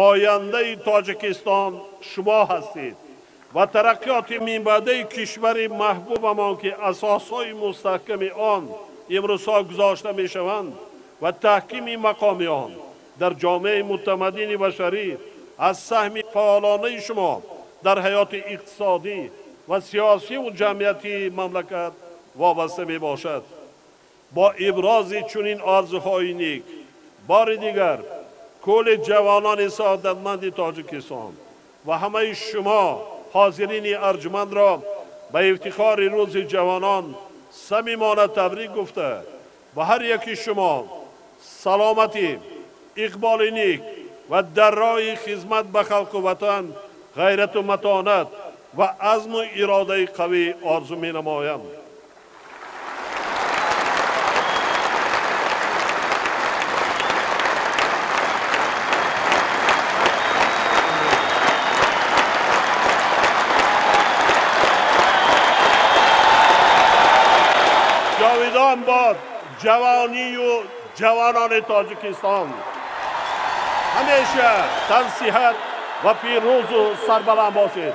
Ояндаи Тоҷикистон шумо ҳастед ва тараққиёти минбаъдаи кишвари маҳбубамон, ки асосҳои мустаҳками он имрӯзҳо гузошта мешаванд ва таҳкими мақоми он дар ҷомеаи мутамаддини башарӣ аз саҳми фаъолонаи шумо дар ҳаёти иқтисодӣ ва сиёсиву ҷамъиятии мамлакат вобаста мебошад. Бо ибрози чунин орзуҳои нек бори дигар кулли ҷавонони саодатманди Тоҷикистон ва ҳамаи шумо ҳозирини арҷмандро ба ифтихори рӯзи ҷавонон самимона табрик гуфта ва ҳар яки шумо саломатӣ, иқболи нек ва дар роҳи хизмат ба халқу ватан ғайрату матонат ва азму иродаи қавӣ орзу менамоям. Ҷовидон бод ҷавонию ҷавонони Тоҷикистон. Ҳамеша тансиҳат ва пирӯзу сарбаланд бошед.